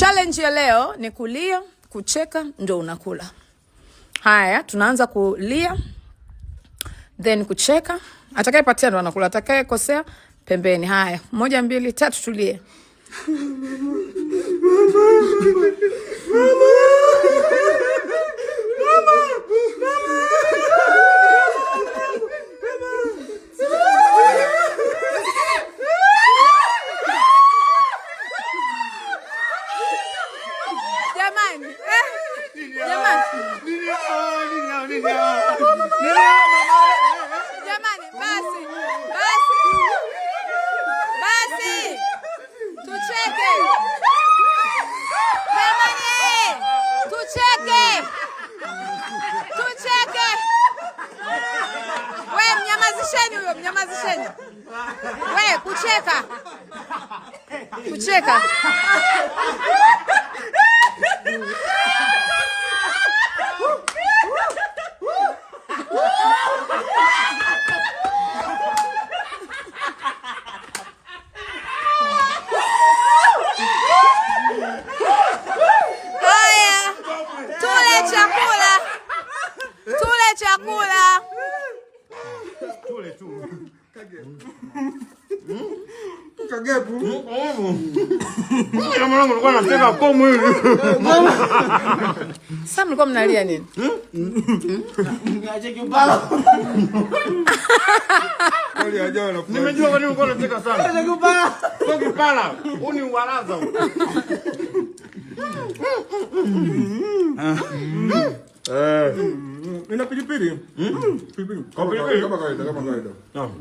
Challenge ya leo ni kulia, kucheka ndo unakula. Haya, tunaanza kulia then kucheka. Atakayepatia ndo anakula, atakayekosea pembeni. Haya, moja, mbili, tatu, tulie. Jamani, eh, jamani. Jamani, basi basi basi, tucheke jamani, tucheke tucheke. We mnyamazisheni huyo, mnyamazisheni. We kucheka kucheka. Haya, tule chakula, tule chakula. Tule tu. Kagepu. Mwanangu alikuwa anacheka komu hivi. Sasa mlikuwa mnalia nini? Niache kipala. Kweli hajawa na furaha. Nimejua kwa nini ulikuwa unacheka sana. Niache kipala. Sio kipala, huu ni uwalaza huu. Eh. Ina pilipili. Pilipili. Kwa pilipili? Kama kawaida, kama kawaida. Naam.